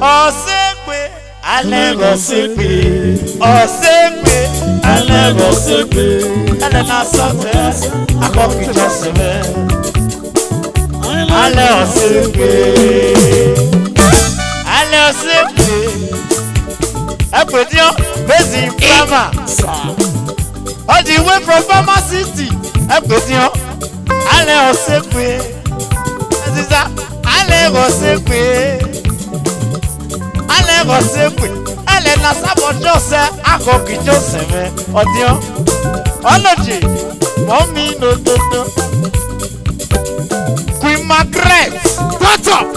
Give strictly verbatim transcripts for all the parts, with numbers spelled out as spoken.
Osekwe, ale Osekwe, Osekwe, ale Osekwe, ele na sọtẹ, akọkijọ sẹmẹ. Ale Osekwe, ale Osekwe, Ekwe Dion, based in Bama, all the way from Bama City. Ekwe Dion, ale Osekwe, Aziza, ale Osekwe, ale Osekwe, ele na sabo jose, akọkijọ sẹmẹ, Odion, Oloji, Mọmi no no no, Queen Margaret, what up?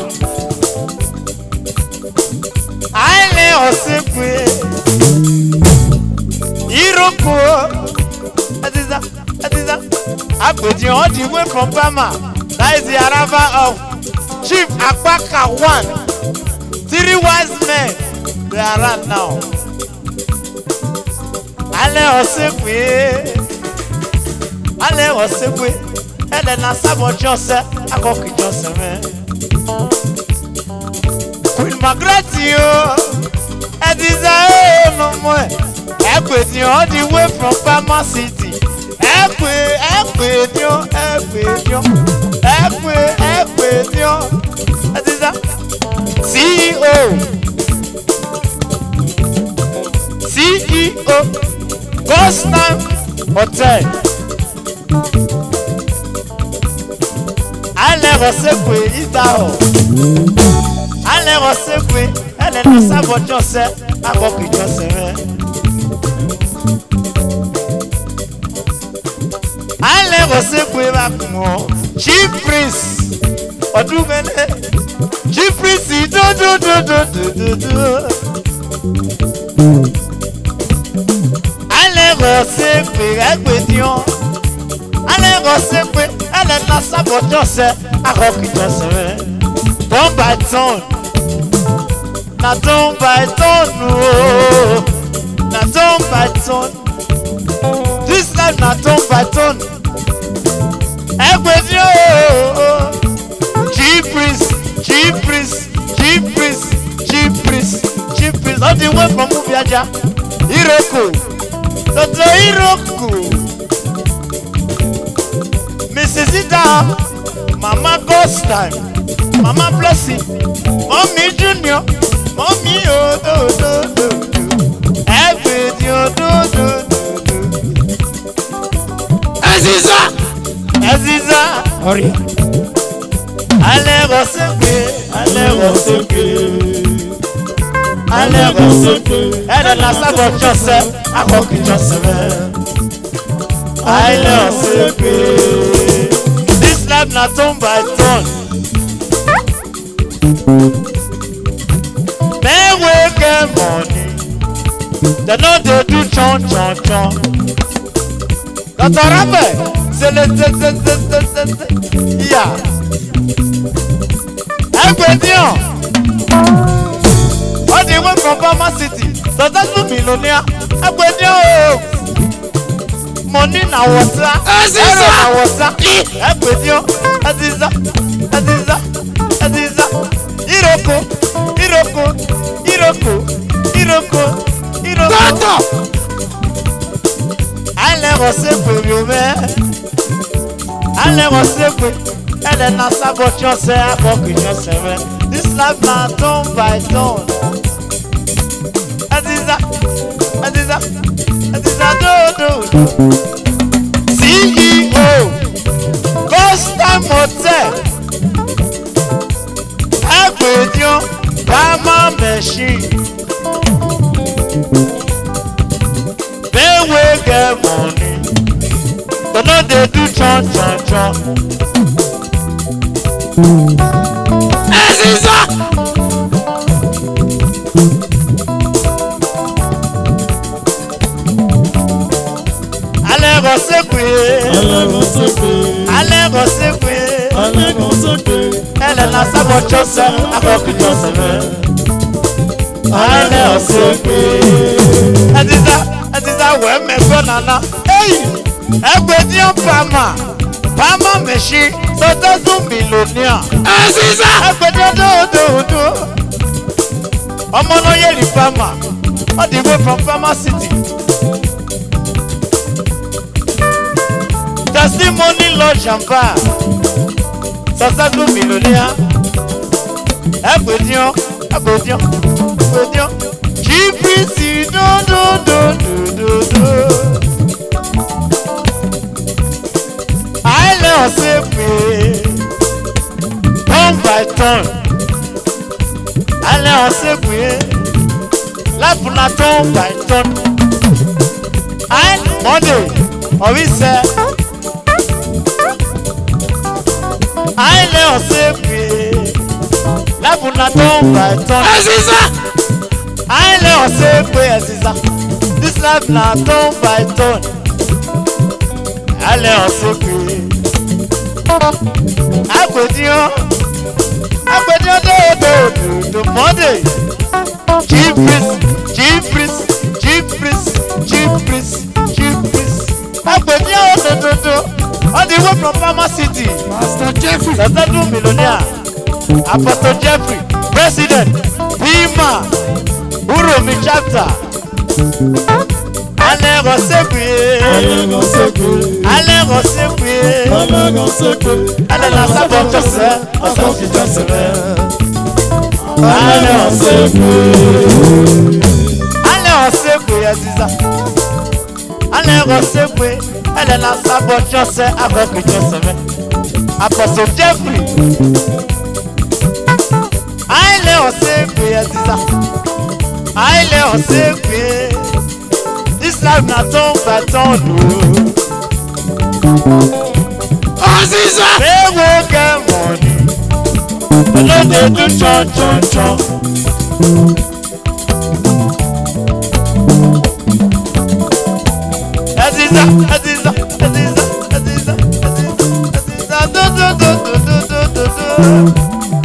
Ale Osekwe, Iroko, Aziza, Aziza, Ekwe Dion, all the way from Bama. That is the arrival of Chief Akpaka one. Three wise men, they are around now. Ale Osekwe, ale Osekwe, ele na sabo jose, akọkijọ sẹmẹ. Queen Margaret yo, Aziza, eh, no more. Ekwe Dion, all the way from Bama City. Ekwe, Ekwe Dion, Ekwe Dion, Ekwe, Ekwe Dion, Aziza, C E O, C E O, Ghost Time Hotel. Ale Osekwe, Ita o. Ale Osekwe, ele na sabo jose, akọkijọ sẹmẹ. Ale Osekwe bakumo, Chief Prince, Odumene, Chief Prince, do do do do do do do. Ale Osekwe, Ekwe Dion. Ale Osekwe, ele na sabo jose, akọkijọ sẹmẹ. Turn by turn. Na turn by turn, oh. Na turn by turn. This life na turn by turn. Ekwe Dion, oh. Chief Prince, Chief Prince, Chief Prince, Chief Prince, Chief Prince. All the way from Mubiaja, Iroko, Doctor Iroko, Missus Ida, Mama Ghost Time, Mama Blessing, Mommy Junior, Mommy oh do do do do, Ekwe Dion do do do do. Aziza, Aziza, hurry. Ale Osekwe, ale Osekwe, ale Osekwe, ele na sabo jose, akọkijọ sẹmẹ. Ale Osekwe, this life na turn by turn. Men wey get money, dem no dey do chon chon chon. Doctor Raphael, zele zele zele zele zele, yeah. Ekwe Dion, all the way from Bama City, successful millionaire. Ekwe Dion, oh. Money na water, Aziza, error na water. Ekwe Dion, Aziza, Aziza, Aziza. Iroko, Iroko, Iroko, Iroko, Iroko. Doctor! Ale Osekwe, yo, man. Ale Osekwe, ele na sabo jose, akọkijọ sẹmẹ. This life na turn by turn. Aziza, Aziza, Aziza, do do do. C E O, Ghost Time Hotel. Ekwe Dion, Bama Machine. Men wey get money, dem no dey do chon chon chon. Aziza! Ale Osekwe, Ale Osekwe, ale Osekwe, ale Osekwe, ele na sabo jose, akọkijọ sẹmẹ. Ale Osekwe. Aziza, Aziza, we me go nana. Hey, Ekwe Dion Bama, Bama Machine, successful millionaire. Aziza. Ekwe Dion do do do. Omo no yeri Palmer, all the way from Palmer City. Testimony Lodge and Bar, successful millionaire. Egbedion, Egbedion, Egbedion. G P C, do, do, do, do, do, do. I love say we turn by turn. Ale Osegwe, life na turn by turn. I Monday, Orise. Ale Osegwe, life na turn by turn. Aziza! Ale Osegwe, Aziza. This life na turn by turn. Ale Osegwe. Agbedion. Agbedion do, do, do, do, Monday. Chief priest, chief priest, chief priest, chief priest, chief priest. Agbedion do, do, do. All the way from Palmer City. Pastor Jeffrey. Successful millionaire. Apostle Jeffrey, President, Pima, Uromi Chapter. Ale Osegwe. Ale Osegwe. Ale na sabo tose, asabo tose. Ale Osegwe. Ale Osegwe, Aziza. Ale Osegwe. Ale na sabo tose, asabo tose. Apostle Jeffrey. Ale Osegwe, Aziza. Ale Osegwe. This life na turn by turn o. Aziza! They wey get money, they no dey do chon chon chon. Aziza, Aziza, Aziza, Aziza, Aziza, Aziza, do, do.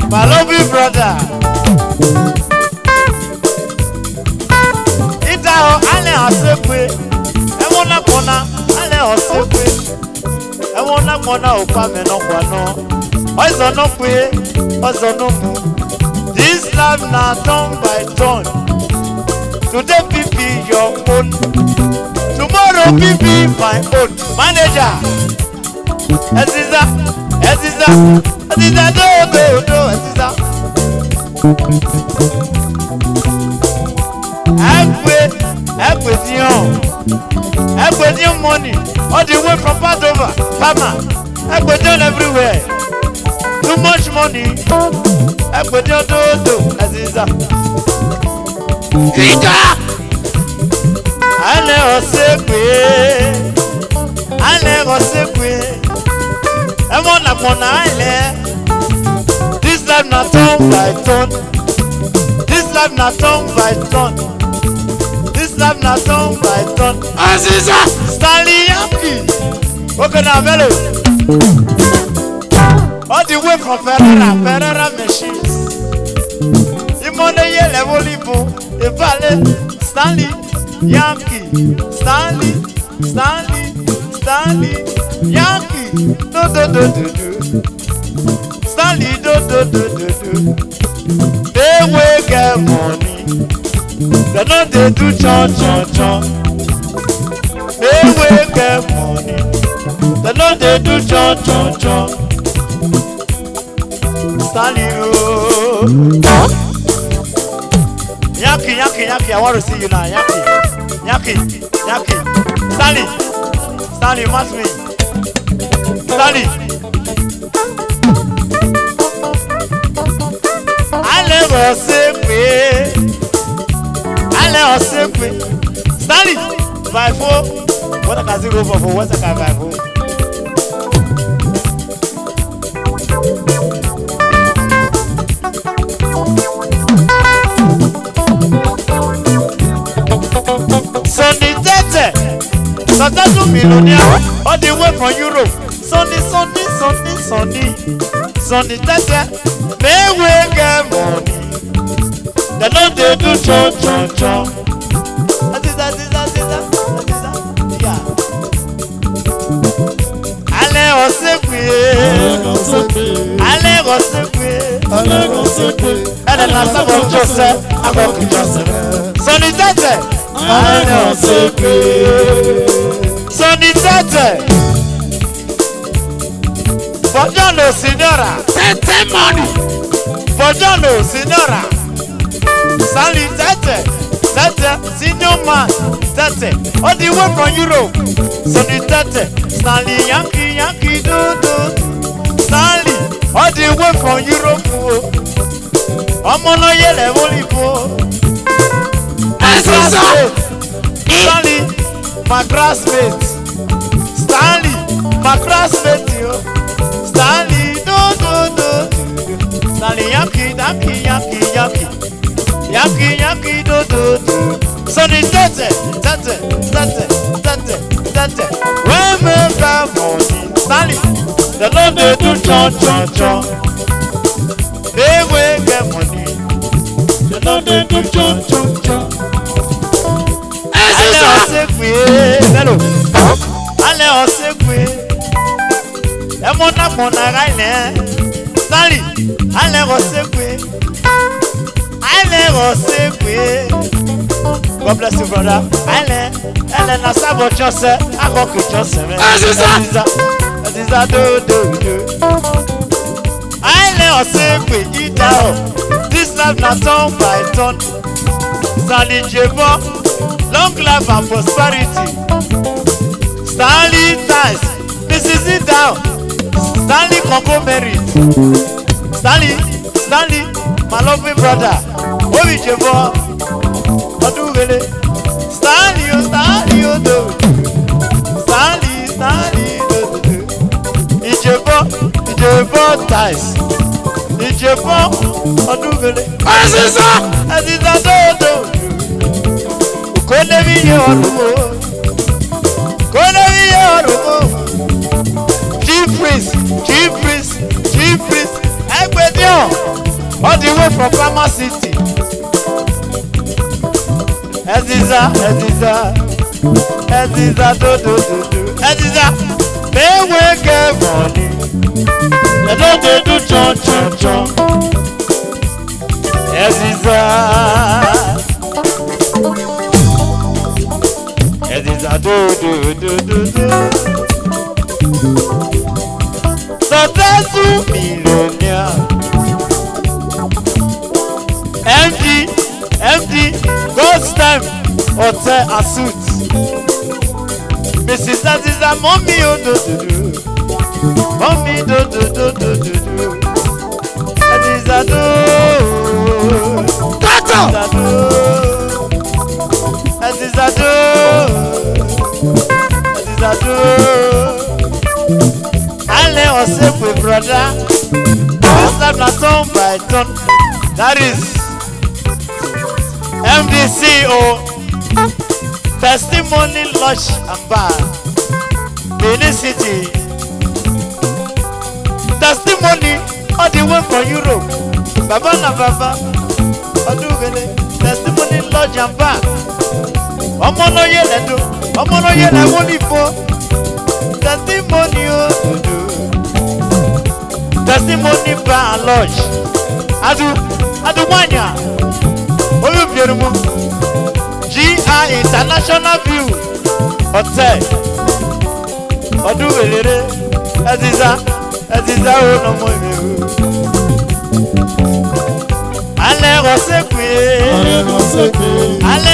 My lovely brother. Ita o, Ale Osegwe. Ewo na kona, Ale Osegwe. Ewo na kona, opa me no kwa no. Ozo no kwe, ozo no mu. This life na turn by turn. Today fit be your own. Tomorrow fit be my own. Manager. Aziza, Aziza, Aziza, do, do, do, Aziza. Egbe, Egbedion, Egbedion money, all the way from Padova, Palmer, Egbedion everywhere. Too much money, Egbedion do, do, Aziza. Ita! Ale Osegwe. Ale Osegwe. Ewo na kona ale. This life na turn by turn. This life na turn by turn. This life na turn by turn. Aziza! Stanley Yankee. Okay, now, Bello. All the way from Ferrara, Ferrara Machines. Imone Yele Volibo, Evale, Stanley, Yankee, Stanley, Stanley, Stanley, Yankee, do, do, do, do, do. Stanley, do, do, do, do, do. They wey get money, they no dey do chon, chon, chon. They wey get money, they no dey do chon, chon, chon. Stanley o. Yankee, Yankee, Yankee, I want to see you now. Yankee, Yankee, Yankee. Stanley, Stanley, match me. Stanley. Ale Osegwe. Ale Osegwe. Stanley, my phone. What I can see go for phone? What I can my phone? Sonny Tete, successful millionaire, all the way from Europe. Sonny, Sonny, Sonny, Sonny, Sonny Tete, they wey get money. They no dey do chon, chon, chon. Aziza, Aziza, Aziza, Aziza, yeah. Ale Osegwe. Ale Osegwe. Ene na sabo Jose, agoki Jose. Sonny Tete. Ene Osekwe. Sonny Tete. Buongiorno, signora. Tete money. Buongiorno, signora. Stanley Tete. Tete, senior man. Tete. All the way from Europe. Sonny Tete. Stanley Yankee, Yankee, do, do. Stanley. All the way from Europe. Oh. Ọmọ náà yẹlẹ̀ wọlé fún. Ẹ sọ sọ. Stanley, my classmate. Stanley, my classmate, yo. Stanley, do, do, do, do. Stanley, Yankee, Yankee, Yankee, Yankee. Yankee, Yankee, do, do, do. Sonny Tete, Tete, Tete, Tete, Tete. Wey make am money. Stanley, dem no dey do chon, chon, chon. They wey get money. Dem no dey do chon, chon, chon. Ẹ sọ sọ. Osekwe, hello. Ale Osekwe. Emona mona gaine. Stanley. Ale Osekwe. Ale Osekwe. God bless you, brother. Ale. Ele na sabo Jose. Agoku Jose, man. Aziza. Aziza. Aziza, do, do, do. Ale Osekwe, Idao. This life na turn by turn. Stanley Jebo, long life and prosperity. Stanley Tice, Missus Idao, Stanley Congo Merit. Stanley, Stanley, my loving brother. Obi Jebo, Odugele. Stanley, oh, Stanley, oh, do. Stanley, Stanley, do, do, do. Ijebo, Ijebo Tice. Ijebo, Odugele. Aziza. Aziza, do, do. Konebi ye orumo. Konebi ye orumo. Chief Priest, Chief Priest, Chief Priest. Egbedio. All the way from Farmer City. Aziza, Aziza. Aziza, do, do, do, do. Aziza, they wey get money. They no dey do chon, chon, chon. Aziza. Aziza, do, do, do, do, do. Successful millionaire. M D, M D, God's time, Hotel and Suites. Missus Aziza, mommy, oh, do, do, do. Mommy, do, do, do, do, do, do. Aziza, do. Tata. Aziza, do. Aziza, do. Aziza, do. Ale Osekwe, brother. First time na turn by turn. That is M D C O. Testimony Lodge and Bar. Benin City. Testimony all the way from Europe. Baba na Baba. Odugele. Testimony Lodge and Bar. Ọmọ náà yé lẹ́dọ̀. Ọmọ náà yé lẹ́wọ́ ní fo. Testimony, oh, do, do. Testimony Bar and Lodge. Adu, Adu Wanya. Oyubierumu. G I International View Hotel. Odugele. Aziza. Aziza, oh, no more you. Ale Osekwe. Ale Osekwe. Ale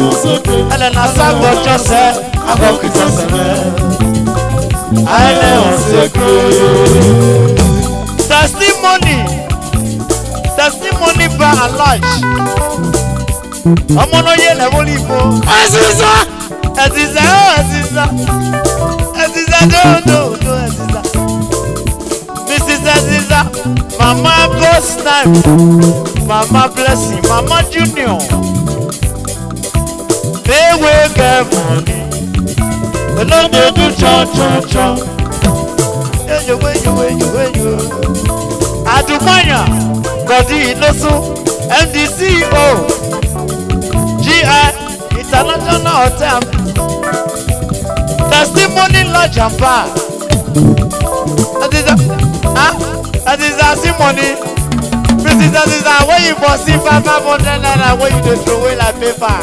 Osekwe. Ale na sabo Jose. Agoku Jose, man. Ale Osekwe. Testimony. Testimony Bar and Lodge. Ọmọ náà yé lẹ́wọ́ ní ìbò. Aziza. Aziza, oh, Aziza. Aziza, do, do, do, Aziza. Missus Aziza, Mama Ghost Time, Mama Blessing, Mama Junior. They wey get money. They no dey do chon, chon, chon. Eyo, eyo, eyo, eyo. Adumanya, Godi Inosu, M D C O, G I International Hotel. Testimony Lodge and Bar. Aziza, ah, Aziza, see Money. Missus Aziza, when you for see five five hundred naira, when you dey throw away like paper.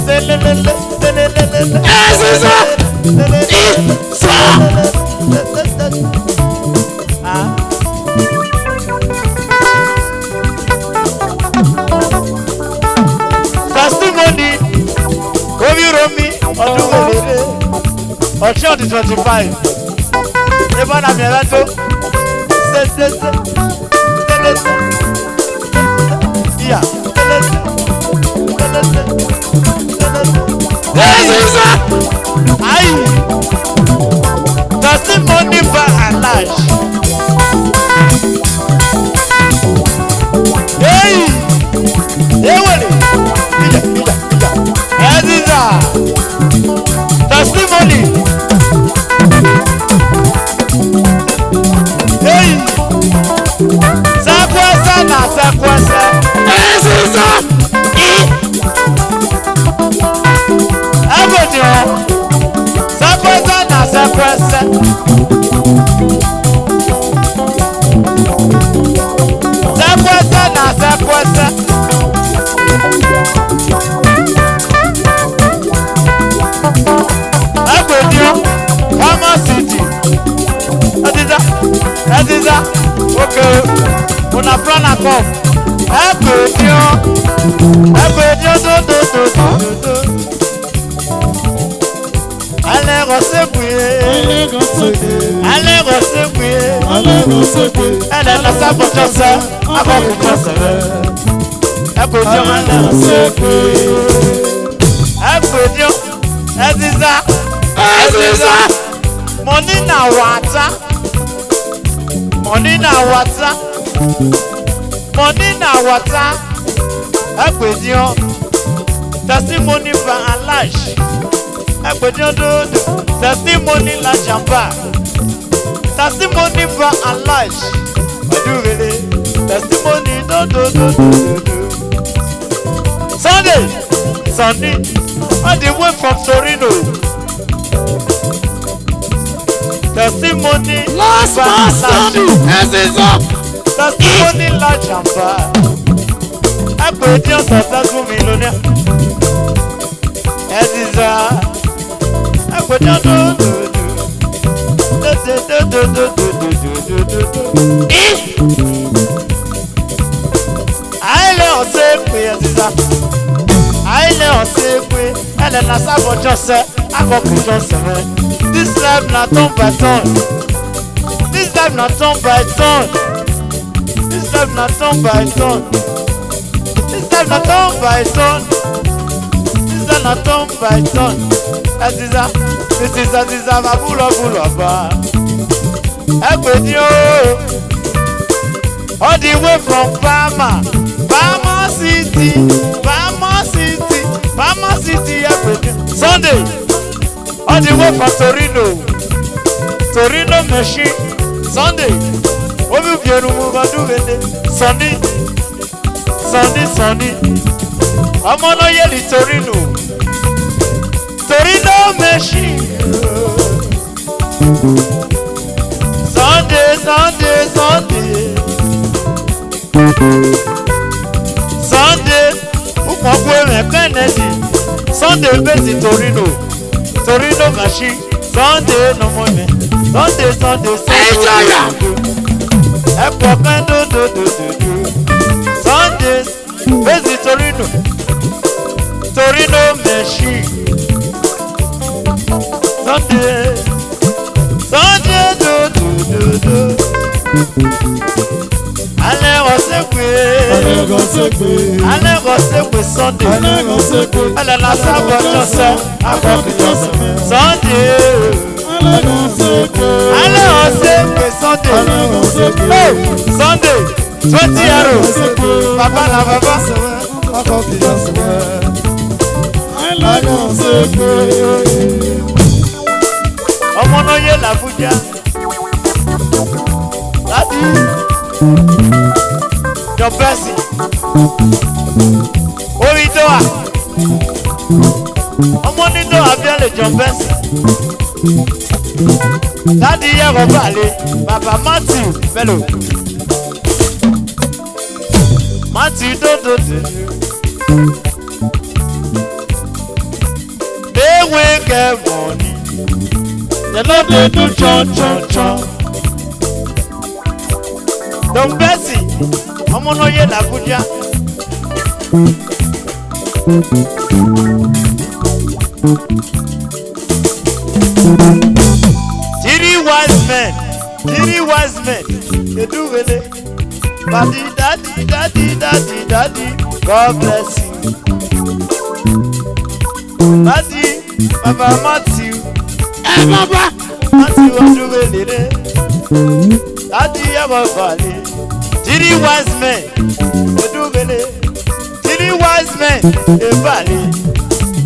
Selelele, selelele. Aziza! Isa! Ah. Testimony. Obi Romi, Odugolele. Ocho the twenty-five. Eba na mi alato. Se, se, se. Se, se, se. Yeah. Se, se, se. Se, se, se. Hey, sister. Aye. Testimony by and large. Hey. Hey, wait. Mila, Mila, Mila. Aziza. Testimony. Hey. Sakwasa na sakwasa. Aziza. Everything. Sakwasa na sakwasa. Sakwasa na sakwasa. Agbedion, Farmer City. Aziza, Aziza, okay. Una plan a come. Agbedion, Agbedion, do, do, do, do, do, do. Alẹ́ rọ̀ sépè. Alẹ́ rọ̀ sépè. Alẹ́ rọ̀ sépè. Alẹ́ rọ̀ sépè. Ẹlẹ́ lọ sábò jọ́sẹ̀. Akọ̀kọ̀ jọ́sẹ̀ rẹ̀. Ẹ kò jẹ́ wọn lẹ́ rọ̀ sépè. Ẹ kò jẹ́. Aziza. Aziza. Money na water. Money na water. Money na water. Agbedion. Testimony for Alash. Agbedion do do. Testimony la jamba. Testimony for Alash. Odugele. Testimony do do do do do do. Sunday. Sunday. All the way from Torino. Testimony. Last for man Alash. Standing. This is up. Testimony la jamba. Agbedion successful millionaire. Aziza. Agbedion do do do. Do do do do do do do do do do. Eh? Aile ose pe Aziza. Aile ose pe. Ele na sabo jose. Akọkọ jose. This life na turn by turn. This life na turn by turn. This life na turn by turn. This life na turn by turn. This life na turn by turn. Aziza, Missus Aziza, ma bulo bulo ba. Agbedion. All the way from Bama, Bama City, Bama City, Bama City, Agbedion. Sunday. All the way from Torino. Torino machine. Sunday. Obi bieru mu badu wende. Sunday. Sunday, Sunday. Ọmọ náà yẹ ní Torino. Torino machine. Sunday, Sunday, Sunday. Sunday, Ukpokwe Kennedy. Sunday, based in Torino. Torino machine. Sunday, no more. Sunday, Sunday, Sunday. Enjoy ya. Ẹ̀pọ̀ kan do, do, do, do, do. Sunday, based in Torino. Torino machine. Sunday. Sunday, do, do, do, do. Alẹ́ ọ̀sẹ̀pẹ̀. Alẹ́ ọ̀sẹ̀pẹ̀. Alẹ́ ọ̀sẹ̀pẹ̀ Sunday. Alẹ́ ọ̀sẹ̀pẹ̀. Alẹ́ na sábà jọ́sẹ̀. Akọ̀kì jọ́sẹ̀. Sunday. Alẹ́ ọ̀sẹ̀pẹ̀. Alẹ́ ọ̀sẹ̀pẹ̀ Sunday. Alẹ́ ọ̀sẹ̀pẹ̀. Oh, Sunday. Twenty euro. Alẹ́ ọ̀sẹ̀pẹ̀. Bàbá na bàbá. Akọ̀kì jọ́sẹ̀. Alẹ́ ọ̀sẹ̀pẹ̀. Ọmọ náà yé làbújá. Láti John Bessie. Orí tó wà. Ọmọ ní tó wà bí ẹ lè John Bessie. Dádì yẹ kó bá lè. Bàbá Matthew Bello. Aunty do do do. They wey get money, they no dey do cho cho cho. Don Bessie, ọmọ náà yé làbújá. Three wise men, three wise men, they do really. Daddy, daddy, daddy, daddy, daddy, God bless you. Daddy, Baba Matthew. Eh, Baba. Matthew, do really. Daddy, Baba. Three wise men, they do really. Three wise men, they valley.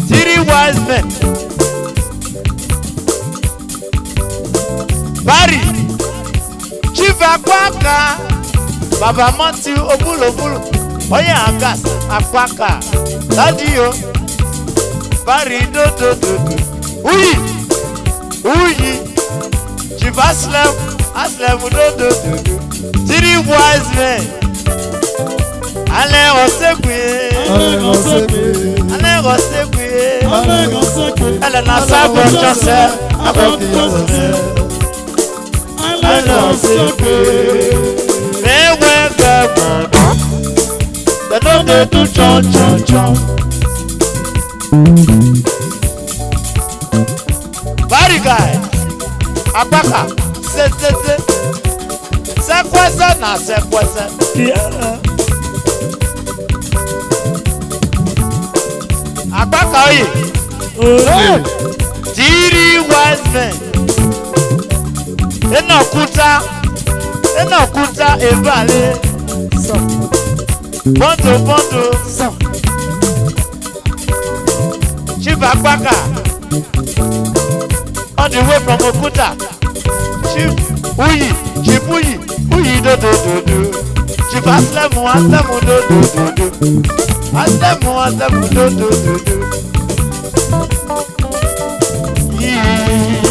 Three wise men. Barry, Chief Akwaka, Baba Matthew, Obulu, Obulu, Oya Agas, Akwaka, Daddy, yo, Barry, do, do, do, do. Uyi, Uyi, Chief Aslem, Aslem, do, do, do, do. Three wise men. Ale Osegwe. Ale Osegwe. Ale Osegwe. Ale Osegwe. Ale na Sabo Joseph. Aboki Joseph. Ale Osegwe. They wey get money, they no dey do cho cho cho. Bad guy. Agbaka. Se, se, se. Sekwese na sekwese. Yeah. Agbaka oye. Oye. Three wise men. Enokuta. Enokuta Ebale. So. Bondo, bondo. So. Chief Agbaka. All the way from Okuta. Chief Uyi, Chief Uyi, Uyi do do do do. Chief Aslemu, Aslemu do do do do. Aslemu, Aslemu do do do do. Yee.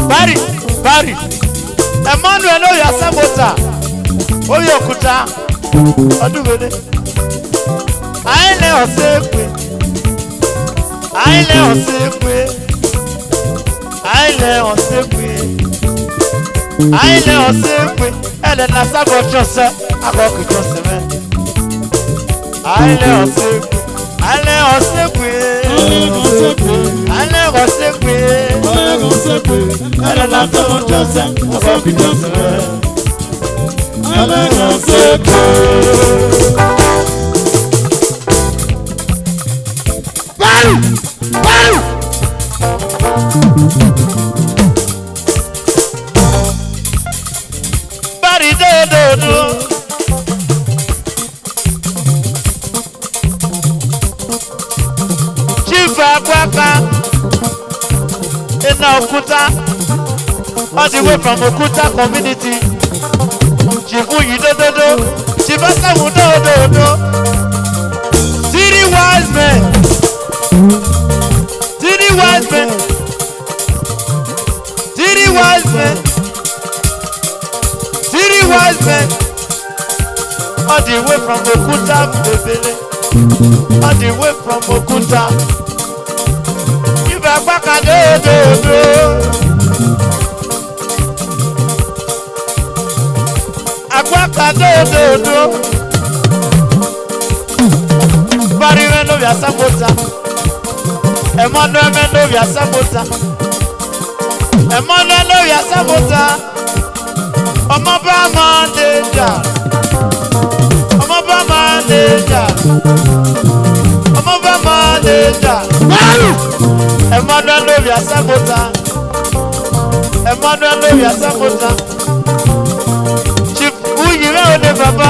Barry, Barry. Emmanuel Oya Sabota. Oya Okuta. Odugode. Aile Osekwe. Aile Osekwe. Aile Osekwe. Aile Osekwe. Ele na Sabo Joseph. Aboki Joseph. Aile Osekwe. Aile Osekwe. Aile Osekwe. Ele na Sabo Joseph. Aboki Joseph. Bari do do do. Chief Akwaka, Enokuta, all the way from Okuta community. Chief Uyi do do do, Chief Asamu do do do. Three wise men, three wise men, three wise men, three wise men. All the way from Okuta, Ebele. All the way from Okuta. Ibe Agbaka do do do. Agbaka do do do. Bari we no ya sabota. Emmanuel me no ya sabota. Emmanuel no ya sabota. Ọmọba mánéjà. Ọmọba mánéjà. Ọmọba mánéjà. Emmanuel no ya sabota. Emmanuel no ya sabota. Chief Uyi we o de baba.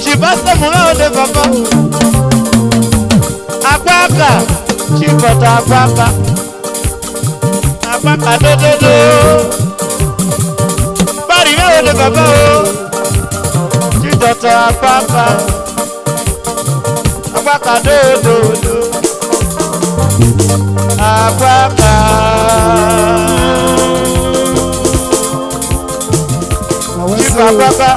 Chief Asamu we o de baba. Agbaka. Chief Oto Agbaka. Agbaka do do do. Bari we o de baba o. Ti Doctor Agbaka. Agbaka do do do. Agbaka. Chief Agbaka.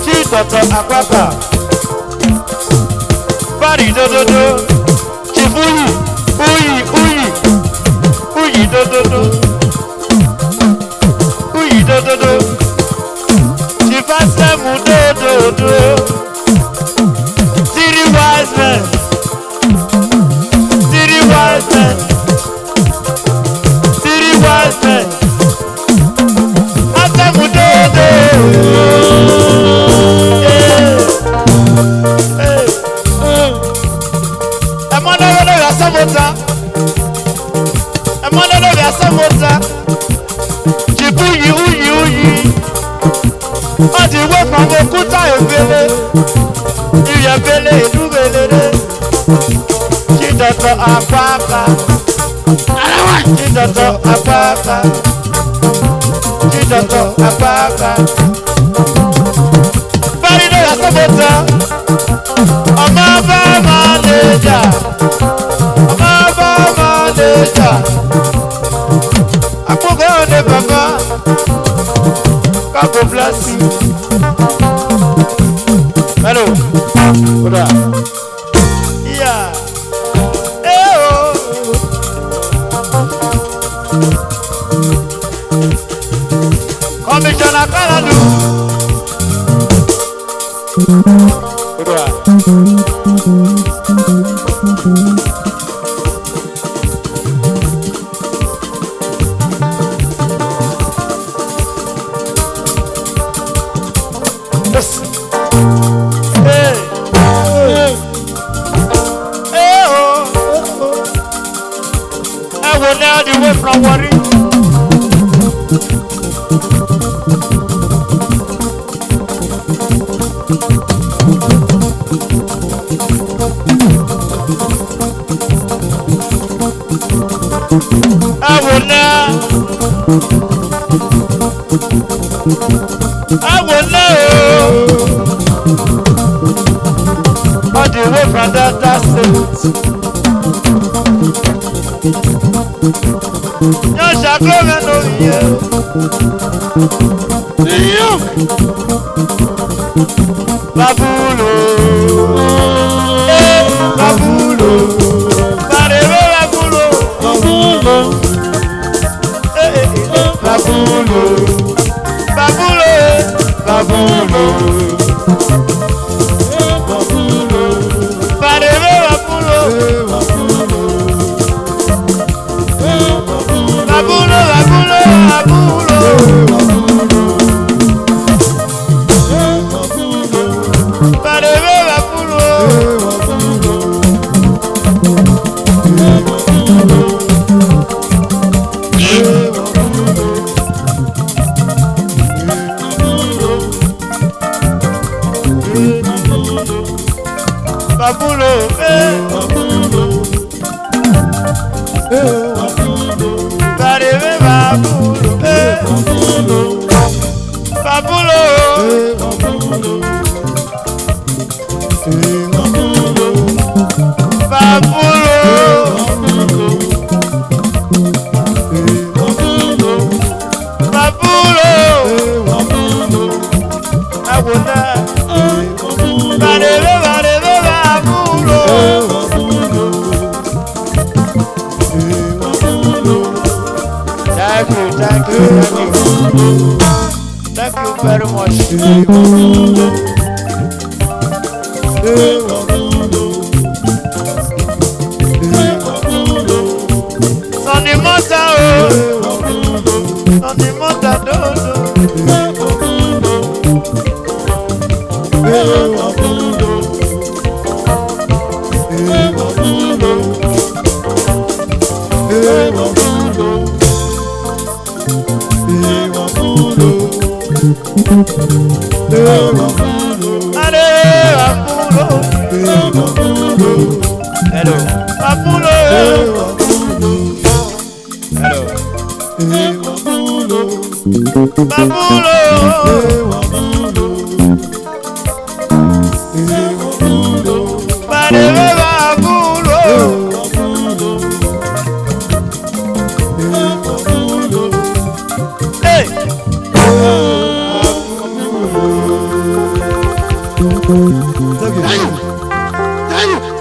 Chief Doctor Akpaka. Bari dododo. Chief Uyi, Uyi, Uyi. Uyi dododo. Uyi dododo. Chief Asemu dododo. Three wise men. Three wise men. Three wise men. Asemu dododo. Yeah. Hey. Ẹ mọ́ lọ́wọ́ lórí Asemu ta. Ẹ mọ́ lọ́wọ́ lórí Asemu ta. Chief Uyi, Uyi, Uyi. All the way from Okuta Ebele. Iyebele, Elubelere. Chief Doctor Akpaka. Chief Doctor Akpaka. Chief Doctor Akpaka. Very good, Asemu ta. Ọmọ bá máa lè jà. Ọmọ bá máa lè jà. Akpaka, oh, the Baba. God go bless you. Hello. Hold on. Yeah. Hey, oh. Commissioner Kaladu. Hold on. Hey. Hey. Hey, oh. I will now the way from worry. Awona. Awona, oh. All the way from Delta State. Yóò ṣàkóso lórí ẹ̀. Iyọ̀. Babulo. Eh, Babulo. Barere Babulo. Babulo. Eh, eh, eh, Babulo. Babulo, eh, Babulo. Barere Babulo. Babulo, Babulo, Babulo. Barere Babulo. Babulo, eh. Barere Babulo, eh. Babulo. Babulo. Babulo. Awona. Barere, barere, Babulo. Thank you, thank you, thank you. Thank you very much. Sonny Mota, oh. Sonny Mota, do, do. Hello. Hello. Babulo. Barere Babulo. Hey. Thank you. Thank you.